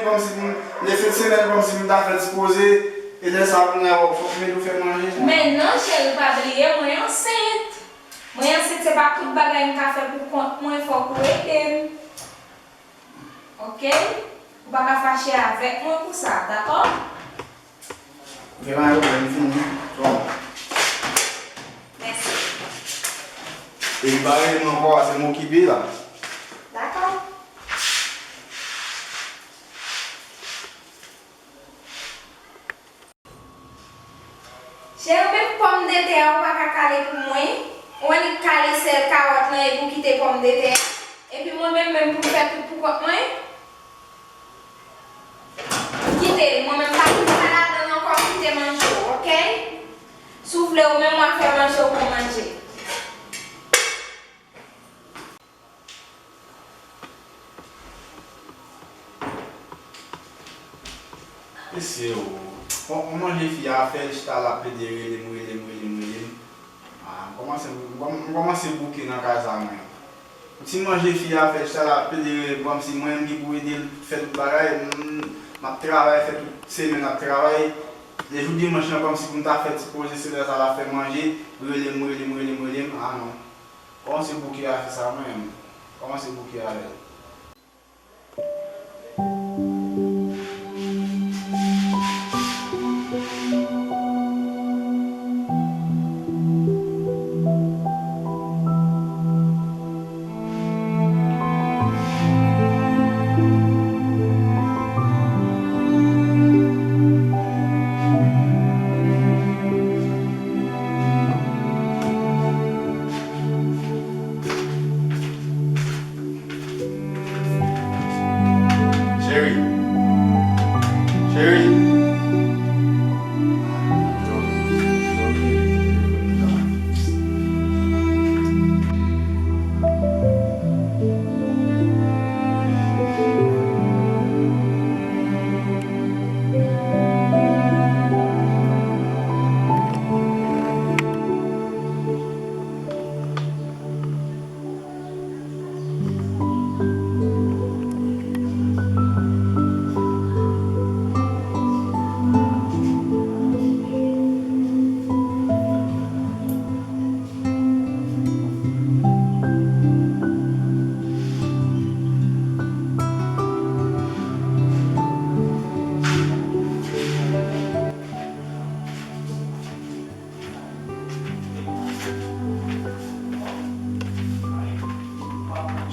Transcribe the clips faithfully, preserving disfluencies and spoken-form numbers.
Kòmsi m, le fen de semèn, kòmsi m ta fè ti poze, e lè sa a, kounye a, fòk mete w fè manje. Men non, cheri, pa bliye, mwen ansent. Mwen ansent, se pa tout bagay m ka fè pou kont mwen, fòk ou ede m. Oke? Ou pa ka fache avèk mwen pou sa, dakò? Oke, pa gen pwoblèm, m fini. Bon. Mèsi. E li pa rele m ankò, se m okipe la. Dakò. Cheri, menm pòmdetè a ou pa ka kale pou mwen? Ou wè li kale sèl kawòt lan epi w kite pòmdetè a? Epi mwen menm, menm pou m fè tout pou kont mwen? Kite l, mwen menm pa vin fè ladann ankò, kite manje w, oke? Si w vle ou menm w a fè manje w pou manje. Mesye o, bon, bon manje fi a fè, l chita la plede rele m, rele m, rele m, rele m. Ah, m kòmanse, m kòm-, m kòmanse bouke nan kay sa mwen. Ti manje fi a fè, chita la plede rele m kòmsi mwen menm ki pou ede l fè tout bagay. M, m ap travay, fè tout semèn ap travay. Lè jou dimanch lan kòmsi pou m ta fè ti poze, se lè sa l ap fè manje, rele m, rele m, rele m, rele m. Ah non. Kòmanse bouke afè sa mwen menm. Kòmanse bouke avè l. Cheri. Cheri.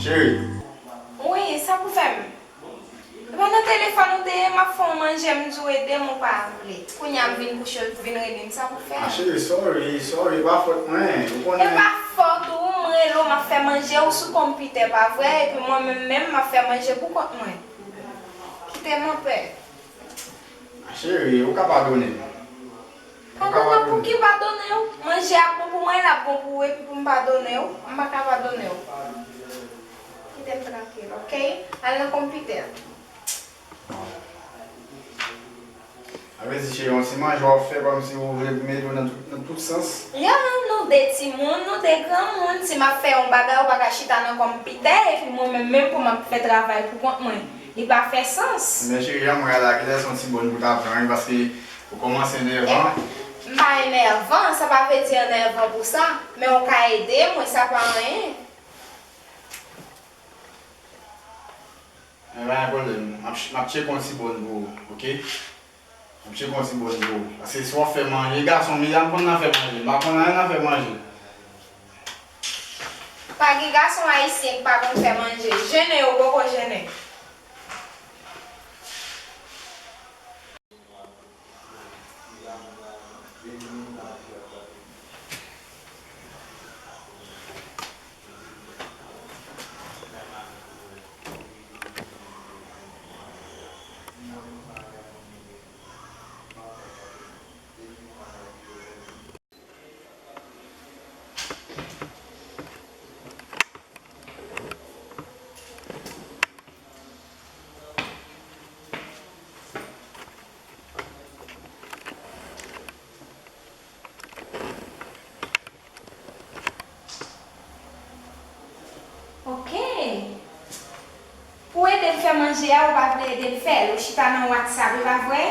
Cheri. Wi, sa pou fè m? Epa nan telefòn ou te ye, m ap fè w manje, m di w ede m, ou pa vle. Kounye a m vin kouche, ou vin rele m, sa pou fè? Ah, cheri, sorry, sorry, e pa fòt mwen, ou konnen. E pa fòt ou, m rele w, m ap fè manje, ou sou konpitè, pa vre? Epi mwen menm, menm, m ap fè manje pou kont mwen. Kite m anpè. Ah, cheri, ou ka padone m. Padone pou ki padone w? Manje a bon pou mwen, l ap bon pou ou, epi pou m padone w? M pa ka padone w. Kite m trankil, oke? Al nan konpitè. Sa vle di, cheri, yon ti manje w ap fè kòmsi ou vle mete w nan tout, nan tout sans? Ya, nou de timoun, nou de granmoun. Si m ap fè yon bagay, ou pa ka chita nan konpitè, epi mwen menm, menm pou m ap fè travay pou kont mwen. Li pa fè sans. Men cheri, jan mwen la, kilè se yon ti bòn pou ta pran, wi, paske ou kòmanse enèvan. M pa enèvan, sa pa vle di enèvan pou sa, men ou ka ede mwen, sa pa anyen. Men pa gen pwoblèm, m ap, m ap tcheke yon ti bòn pou ou, oke? M ap tcheke yon ti bòn pou ou. Paske si w ap fè manje, gason, medam konn nan fè manje, m pa konn anyen nan fè manje. Pa gen gason ayisyen ki pa konn fè manje. Jennen yo poko jennen. Manje a, ou pa vle ede m fè l. Ou chita nan WhatsApp, e pa vre?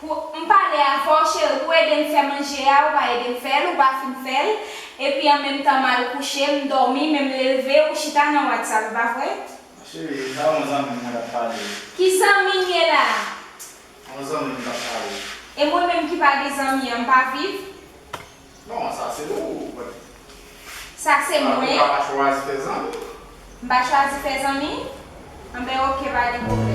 Pou m pale avè w, cheri, pou w ede m fè manje a, ou pa ede m fè l, ou pa fin fè l. Epi an menm tan, m al kouche, m dòmi, men m leve, ou chita nan WhatsApp, e pa vre? Cheri, sa yon zanmi m mwen t ap pale. Ki zanmi m ye la? Yon zanmi m t ap pale. E mwen menm ki pa gen zanmi an, m pa viv? Non, sa se ou. Sa se mwen. Ou pa chwazi fè zanmi. M pa chwazi fè zanmi? Anben, oke, pa gen pwoblèm.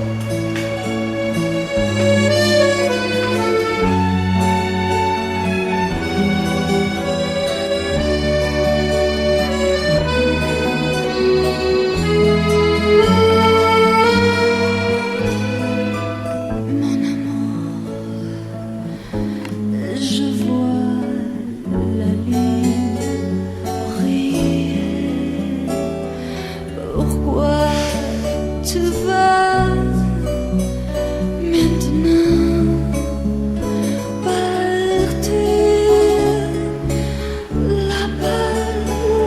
Mon amour, je vois la lune briller. Pourquoi tu vas maintenant partir? Là-bas,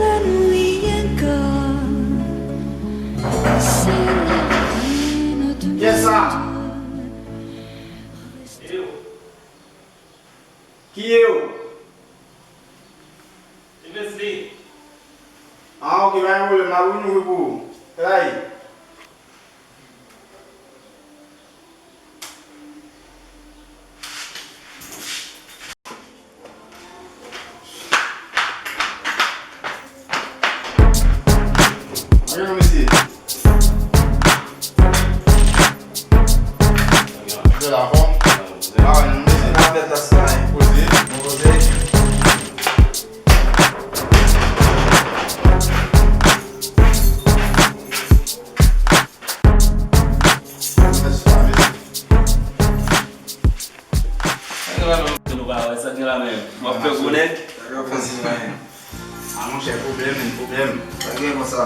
la nuit encore, c'est la lune de Yes, sir. Ki ye ou? Ki Leslie? Ah, ok, pa gen pwoblèm, m ap vin ouvri pou ou. Elay. Anyen non, mesye. Mesye la fò. Anyen non, mesye. Sa fèt la, sa, hein? Poze. Bon, poze. Sa gen la menm? Nou pa wè sa gen la menm. W ap fè gwo nèg? Sa gen fasil, men. A, monchè, pwoblèm, men, pwoblèm. Sa gen konsa.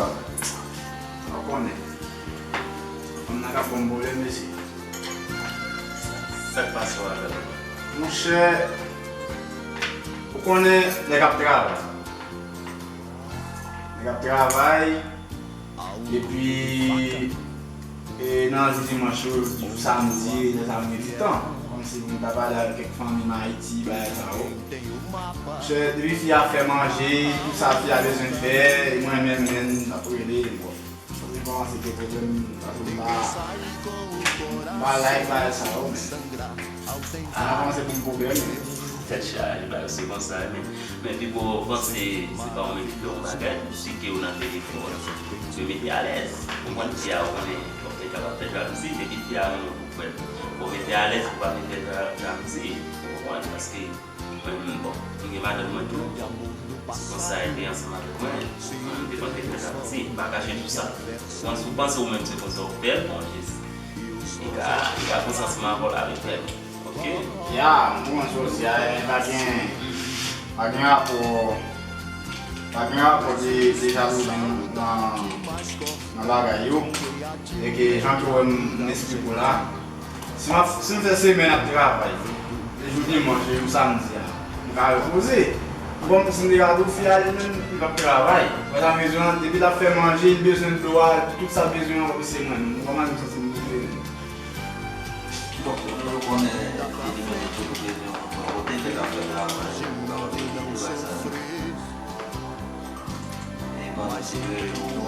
W konnen. Fanm nan ka ban m pwoblèm, mesye. Sa k pase w avè l? Monchè, ou konnen nèg ap travay. Nèg ap travay, epi, e, nan jou dimanch yo, jou samdi, lè sa m gen ti tan. Kòmsi pou m ta pale avèk kèk fanmi m Ayiti, bagay sa yo. Monchè, depi fi a fè manje, tout sa fi a bezwen fè, e mwen menm, menm, m ap rele, bon. Mwen panse ke pwoblèm, paske m pa, m pa like bagay sa yo, men. Mwen panse pou m pwoblèm, men. Tèt chaje, bagay se konsa, men, men pi bon, panse se pa ou menm ki fè yon bagay, pike w nan telefòn. Yo mete alèz. Ou konprann, fi a, ou konnen, bon, li kapab fè jalouzi, men pi fi a renmen w pou kwè l. Bon, mete alèz pou pa vin fè ja-, jalouzi, ou konprann, paske mwen menm, bon, m gen madanm mwen tou. Se konsa li te ansanm avèk mwen. Mwen menm te panse l te fè jalouzi. M pa kache tou sa. Ou panse, ou panse ou menm se konsa ou fè l, bon, jis. Li ka, li ka konsa ansanm avè w la, men frè m. Ok? Ya, m konprann sa w di a, e pa gen, pa gen rapò, pa gen rapò de, de jalouzi nan, nan bagay yo. E ke jan ke w wè m, m esplike w la, si m ap, si m fè semèn ap travay, e jou dimanch, e jou samdi a, m ka repoze. Bon, si m te ka di w fi a, li menm, li p ap travay. Wè sa m bezwen an, depi l ap fè manje, li bezwen dlo a, tout sa l bezwen an, se mwen. Ou konprann, m santi m rive menm. Bon, nou toujou konnen, li menm li toujou bezwen yon kote, fè l ap fè travay, pou kapab fè tout bagay sa. E pandan se rele w, w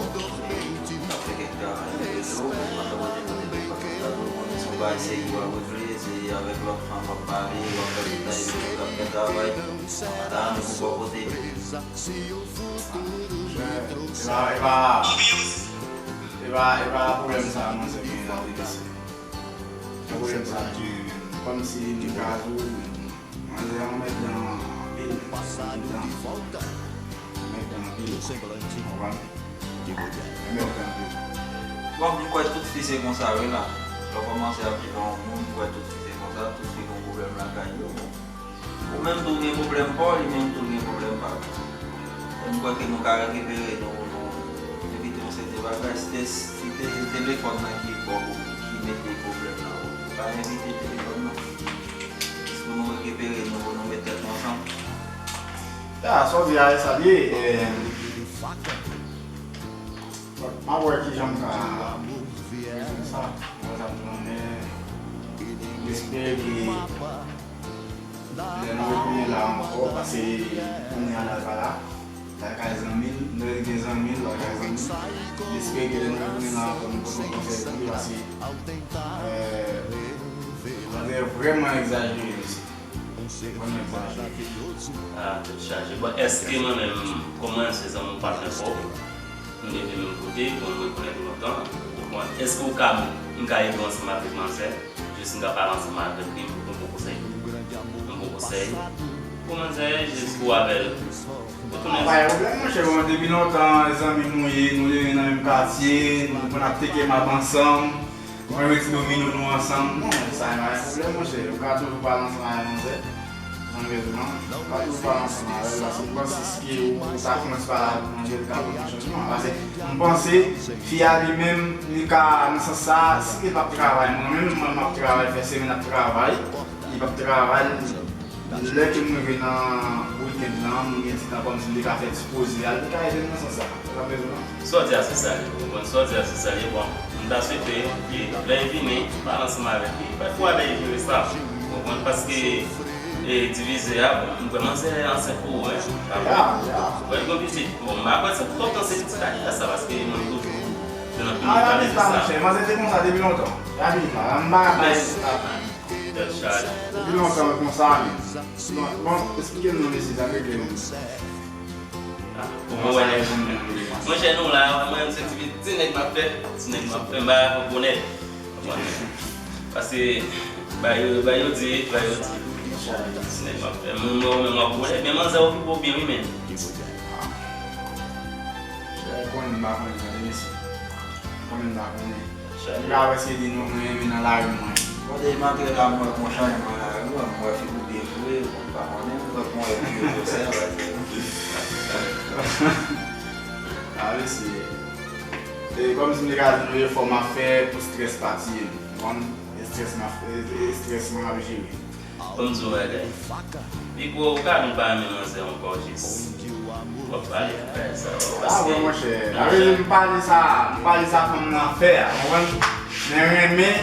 ap fè kèk travay, li rele w, pandan w te tande l, paske sa tou, w konnen se yon bagay serye w ap regle, se avèk lòt fanm w ap pale, w ap fè tout bagay, w ap fè travay, la, nou pou bò kote. E pa, e pa, e pa, e pa pwoblèm sa, manzè gen nan tete. Pwoblèm sa gen, kòmsi m ka di w, manzè an mèt dan anpil, mèt dan, mèt dan anpil, ou konprann? Mèt dan anpil. Bon, m kwè tout fi se konsa, wi la. Lè w kòmanse ap viv ak yon moun, m kwè tout fi se konsa, tout fi gen pwoblèm lakay yo. Bon. Ou menm tou gen pwoblèm pa w, li menm tou gen pwoblèm pa l. E m kwè ke nou ka rekipere nou, nou evite yon seri de bagay. Si te, si te telefòn nan ki bò, ki mete pwoblèm nan, ou ka evite telefòn nan. Jis pou nou rekipere nou, pou nou met tèt nou ansanm. Ya, sa w di a, e sa l ye. E, M ap wè kijan m ka rezoud sa. Mwen sa m konnen. M espere ke lè nou retounen la ankò, paske kounye a l al pa la, l al kay zanmi l, nou rete gen zanmi l, l al kay zanmi l. M espere ke lè nou retounen la ankò, nou pote yon konsèy pou li, paske, euh, André vrèman egzajere, mesye. Vrèman egzajere. Ah, tèt chaje. Bon, èske mwen menm, kòm mwen se zanmi w, patnè pa w, nou leve menm kote, bon, nou rekonèt nou lontan, ou konprann? Èske w ka, m ka ede w ansanm avèk manzè, jis m ka pale ansanm avèk li, m poko sèvi, m poko sèvi. Bon, manzè, jis pou apèl. Ou tounen. Pa gen pwoblèm, monchè, bon, depi lontan, zanmi nou ye, nou leve nan menm katye, nou konn ap teke map ansanm. Mwen, mwen ti domino nou ansanm. Non, sa pa gen pwoblèm, monchè. Ou ka toujou pale ansanm avè manzè. Zanmi, ou ka toujou pale ansanm avè l, paske m panse si ke ou ta kòmanse pale avè manzè, li ka pote yon chanjman. Paske m panse, fi a li menm, li ka, nan sans sa, si ke l p ap travay, mwen menm, mwen, m ap travay, fè semèn ap travay, li p ap travay, lè ke m rive nan wikenn nan, m gen ti tan kòmsi m te ka fè ti poze a, li ka ede m nan sans sa. Sa w di a se sa l ye, ou konprann? Sa w di a se sa l ye. Bon, m ta swete ke lè l vini, pale ansanm avèk li. Pafwa, lè l jere sa, ou konprann? Paske, e, divize a, bon, m kwè manzè ansent pou ou, wi. Ya, ya. Ou wè l gen pitit. Bon, m pa kwè se twòp tan se pitit a li a sa, paske mwen toujou, se nan fini pale de sa. Monchè, manzè te konsa depi lontan. Depi lontan, m pa bay. Tèt chaje. Depi lontan, l konsa, men. Bon, bon, eksplike m non, mesye, sa regle non. Ah, ou konprann. Monchè, nou la, mwen, se ti, ti nèg m ap fè, ti nèg m ap fè, m pa konprann. Paske, ba yo, ba yo di, ba yo di. Ti nèg m ap fè, mwen, mwen, mwen, m ap konprann. Men manzè okipe w byen, wi, men. Chè, konnen m pa konnen, tande, mesye. Konnen m pa konnen. Chè. M ka wè se li non mwen renmen nan lari mwen. Kote m antre la, m wè gon chanjman nan lari mwen, m wè figi w devwe, m pa konnen, m wè gon wè figi w sè, pa di. A, mesye. E kòmsi m te ka di nou efò m ap fè pou strès pa tiye m. Bon, e strès m ap, e, e strès mwen ap jere. Ban m di w yon bagay. Pipo, ou ka vin pa renmen manzè ankò, jis w ap pale bagay sa yo, paske. Ah, bon, monchè. Avè m pale sa, m pale sa fanm nan fè a, konprann? Men renmen,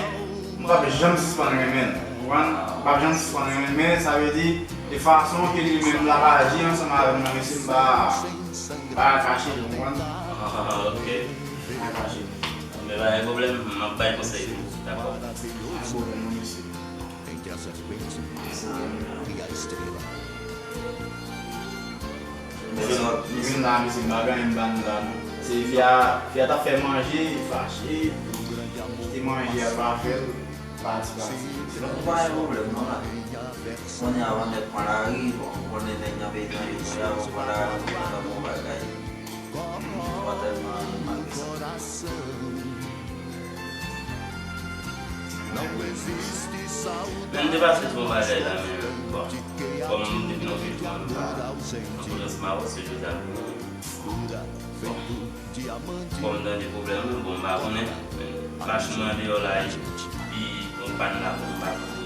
m p ap janm sispann renmen l, konprann? M p ap janm sispann renmen l, men sa vle di, e fason ke li menm l ap aji ansanm avè m nan, mesye, m pa, m pa ka kache l, konprann? Ah, ok. M pa ka kache l. Men pa gen pwoblèm, m ap bay konsèy tou, dakò? Pa gen pwoblèm, non, mesye. Vin la, mesye, m pa gen anyen m ba nou la, non. Se fi a, fi a t ap fè manje, li fache, kite manje a pa fè l, pati, pati. Se pa, pa gen pwoblèm, non, la. Kounye a, Vanèt pran lari, bon, ou konnen nèg nan peyi etranje, kounye a, ou pran lari, ou pran bon bagay. Mwen tèlman mal desann. Men m te pase sou yon bagay la, men bon, kòm depi nan viv mwen, m pa nan pwodans Mawòs, se jodi a m vini. Bon, kòm m tande pwoblèm nan, bon, m pa konnen, men machin mwen andeyò la, epi yon pàn la, bon, m pa konnen.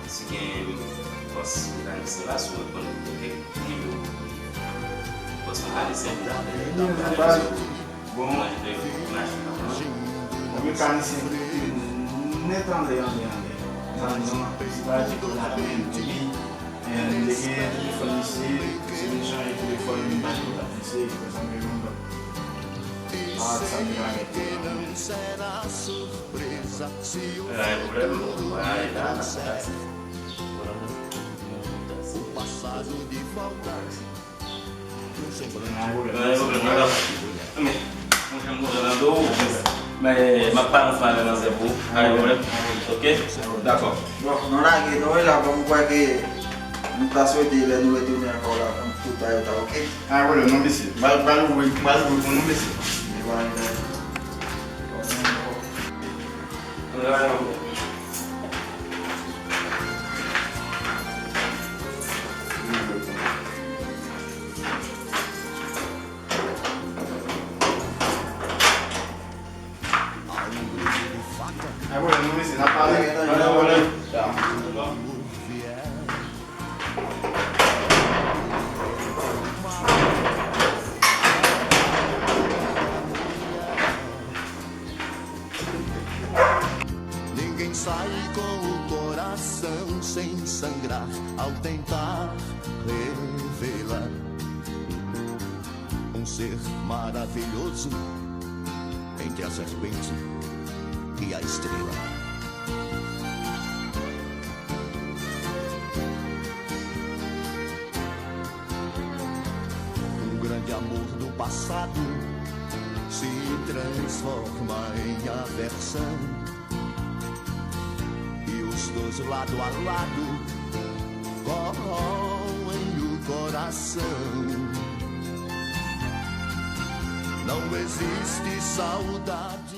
Si gen pòs mekanisyen la, si w rekonèt gen kèk nimewo pòs mekanisyen pou ta fè, ta fè sou manje de machin nan. Bon, mekanisyen ki rete nèt anlè, anlè, anlè. Sa nou anpil, se pa di pou la menm. Epi, eh, m te gen telefòn misye, se vin chanje telefòn, m pa gen kontak misye, epi sa m te jwenn lòt. Ah, sa m te ka fè. Pa gen pwoblèm, mwen ale la, n ap fè taksi. Bon, n ap fè taksi. Pa gen pwoblèm, pa gen pwoblèm, n ap fè. Men, monchè, m kontan nan do w, men m ap pale ansanm avèk manzè pou ou. Pa gen pwoblèm. Ok? Dakò. Bon, nou lage, nou, wi, la, bon, m kwè ke nou ta swete lè nou retounen ankò la, pou tout bagay ta ok. Pa gen pwoblèm non, mesye. M pral, m pral ouvri, m pral ouvri pou nou, mesye. Pa gen pwoblèm non, mesye, n ap pale. Pa gen pwoblèm. Sai com o coração sem sangrar ao tentar revelar um ser maravilhoso entre a serpente e a estrela. Um grande amor do passado se transforma em aversão. E os dois lado a lado corroem o coração. Não existe saudade.